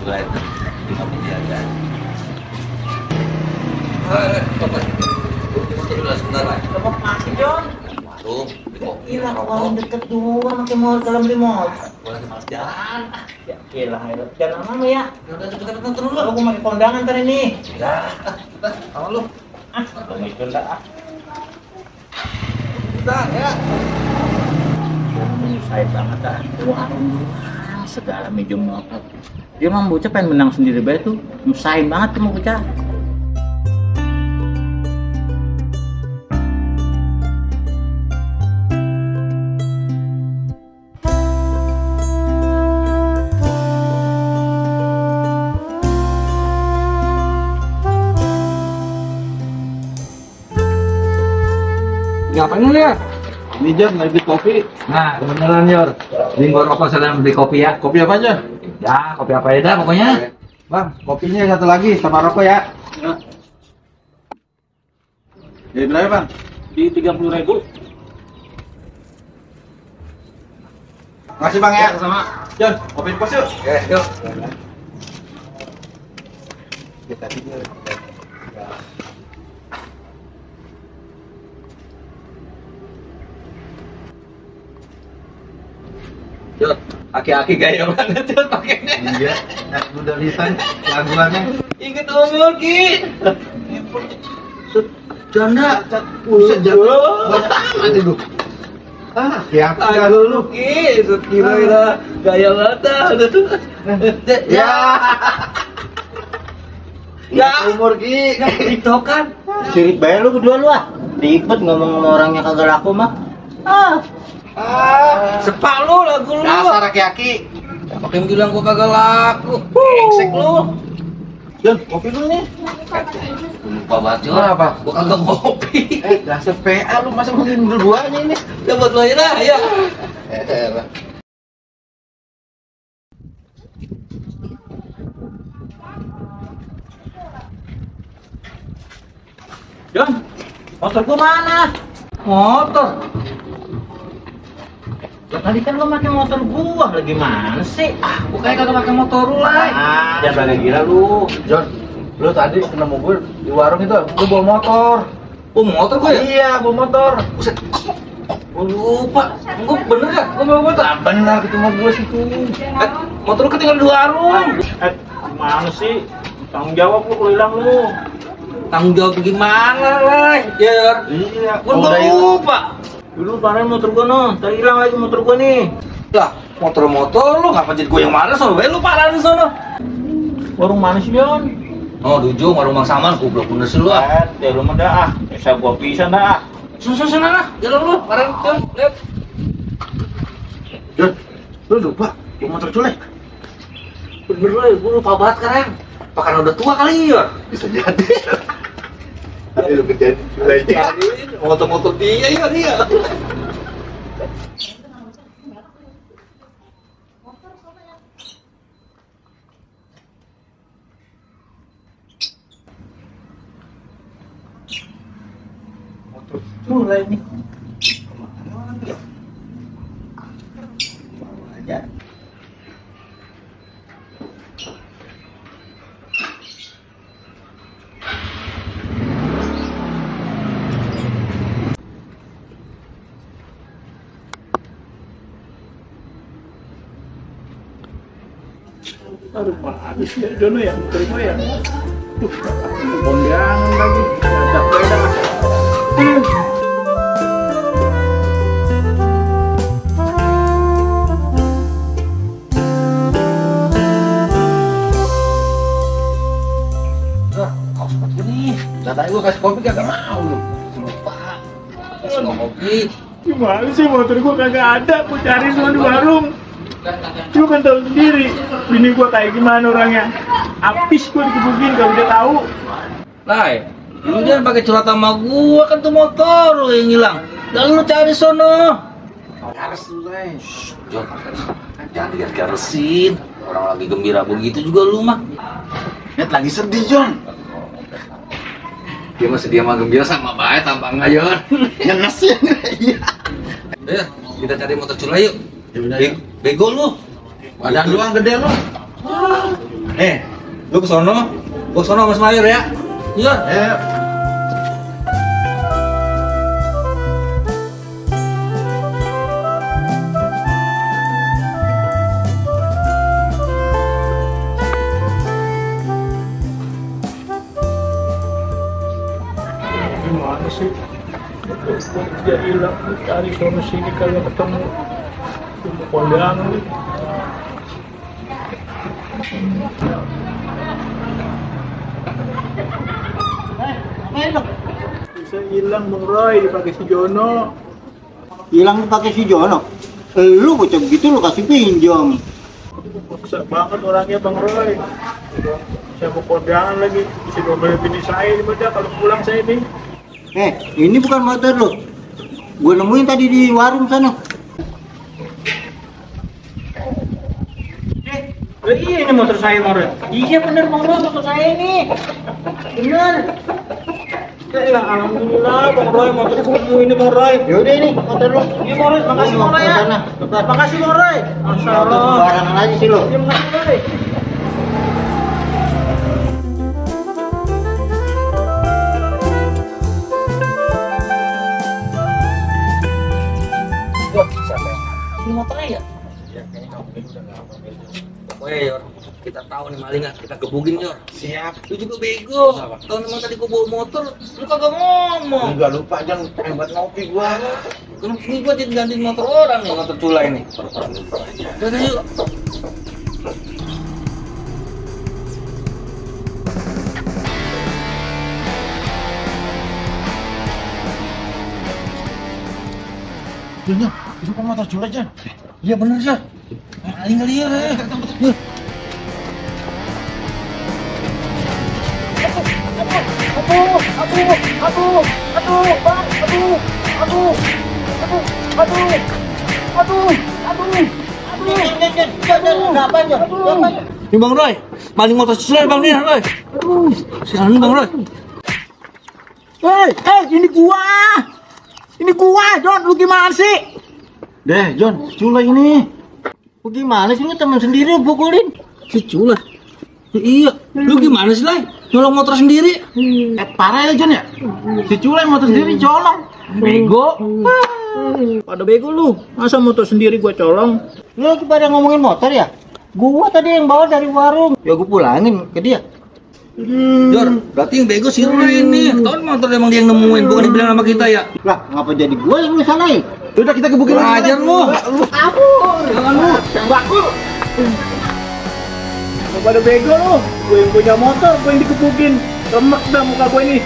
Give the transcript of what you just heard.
Culek. Lima penjaga. Sebentar lah. Mau kemana, John? Warung, beli kopi. Gila, warung deket doang, pakai mall kalau beli mall. Gue lagi males jalan. Ya, gila, jangan lama ya. Udah cepetan turun lu. Aku pakai kondangan ntar ini. Ya, sama lu. Belum itu enggak ah. Kita ya. Saya banget ah. Warung segala medium motor. Dia emang bocah pengen menang sendiri bae tuh. Nyusahin banget tuh mau bocah. Ngapain lu ya? Ini Jon, lagi beli kopi. Nah, kebenaran Yor. Ini gua rokok sedang beli kopi ya. Kopi apa aja? Ya, kopi apa aja dah pokoknya. Bang, kopinya satu lagi sama rokok ya. Jadi berapa bang? Di 30.000. Makasih bang ya. Sama. Jon, kopi di pos yuk. Oke, yuk. Kita tidur. Yuk, aki-aki gaya banget tuh pakainya. Iya, udah lisan laguannya. Ingat umur Ki. Janda, buset janda. Banyak amat itu. Ah, ya Aduh lu Ki, kira-kira gaya banget. Ya. Ya. Umur Ki. Itu kan. Sirik bae lu berdua lu ah. Ribet ngomong sama orang yang kagak laku mah. Sepak lu lagu lu. Dasar aki-aki. Pakai bilang gua kagak laku. Brengsek lu. Jon, kopi dulu nih. Lupa banget Jon. Apa? Gua kagak kopi. Dasar PA lu masa mungkin berduanya ini. Dapat lo ya, ya. John, motor gua mana? Motor. Ya tadi kan lo pakai motor gua, lagi mana sih? Gua kayak kagak pakai motor lu lah. Jangan pada gila lu. Jon, lu tadi ketemu gue di warung itu, lu bawa motor. Oh, motor gua ya? Iya, bawa motor. Buset. Gua lupa. Gua bener gak? Gua bawa motor. Benar ketemu gue situ. Motor lu ketinggalan di warung. Gimana sih? Tanggung jawab lu kalau hilang lu. Tanggung jawab gimana lah, Jer? Iya, Gua udah lupa. Dulu parahin motor gua no, tadi hilang lagi motor gua nih. Lah, motor-motor lu ngapa jadi gua yang marah sono? Lu parah di sono. Warung mana sih, John? Oh, di ujung warung Mang Saman, goblok bener sih lu ah. Ya lu mah dah ah, bisa gua pisah dah. Sana lah, jalan lu, parah Jon, lihat. Jon, lu lupa, bawa motor culek. Bener lu, gua lupa banget sekarang. Apa karena udah tua kali ya? Bisa jadi. Tadi lu kerjain culeknya. Motor-motor dia ya dia. Mulai nih. Aja. Aduh, habis ya Jono ya, terima ya. Kondangan lagi, ada beda. Kau seperti ini. Katanya gua kasih kopi kagak mau lu. Lupa. Kasih kopi. Gimana sih motor gua kagak ada, gua cari semua di warung. Lu kan tahu sendiri, bini gua kayak gimana orangnya. Habis gua dikebukin kalau dia tahu. Lai, lu jangan pakai curhat sama gua, kan tuh motor lu yang hilang. Dan lu cari sono. Harus lu, Ray. Jon, jangan digaresin. Orang lagi gembira begitu juga lu mah. Net lagi sedih, Jon. Dia mah sedia sama gembira sama baik tanpa enggak Jon. Ngenes ya. Iya. Ayo, kita cari motor culai yuk. Ya udah, yuk. Bego lu. Badan doang gede lu. Nih, lu ke sono, gua ke sono sama Semayur ya. Iya. Ya. Gimana sih? Dia hilang, cari sono sini kagak ketemu. Cuma kondangan. Bisa hilang Bang Roy dipakai si Jono. Hilang pakai si Jono. Lu bocah begitu lu kasih pinjam. Maksa banget orangnya Bang Roy. Saya mau kondangan lagi. Bisa beli bini saya ini bocah kalau pulang saya nih. Ini bukan motor lu. Gue nemuin tadi di warung sana. Iya ini motor saya Bang Roy. Iya bener Bang Roy, motor saya ini. Bener. Ya alhamdulillah Bang Roy motor kamu ini Bang Roy. Yaudah ini motor lu. Iya Bang Roy, makasih Bang Roy ya. Makasih Bang Roy. Masyaallah. Barangan aja sih lu. Iya makasih Bang Roy. Ini motornya ya? Ya kayaknya kamu udah nggak apa. Weh, Yor, kita tahu nih maling nggak? Kita gebukin Yor. Siap. Lu juga bego. Kalau memang tadi gua bawa motor, lu kagak ngomong. Enggak lupa jangan hebat ngopi gua. Kenapa ini gua jadi gantiin motor orang nih, motor Cula ini? Udah yuk. Duhnya, itu kan motor Cula aja. Iya bener sih. Maling kali ya. Yuk. Ini Bang Roy, maling motor Cula Bang nih, Roy. Aduh, sialan Bang Roy. Ini gua. Ini gua, John. Lu gimana sih? Deh, John, Cula ini. Lu gimana sih lu teman sendiri lu pukulin? Si Cula. Iya, lu gimana sih, Lai? Nyolong motor sendiri? Parah ya, John ya? Si Cula yang motor sendiri colong. Bego. Pada bego lu. Masa motor sendiri gua colong? Lu pada ngomongin motor ya? Gua tadi yang bawa dari warung. Ya gua pulangin ke dia. Jor, berarti yang bego si lu ini. Tahun motor emang dia yang nemuin, bukan dibilang sama kita ya. Lah, ngapa jadi gua yang lu salahin? Udah kita gebukin aja lu. Jangan lu, tembak lu. Lu pada bego lu. Gua yang punya motor, gua yang dikebukin. Remek dah muka gua ini.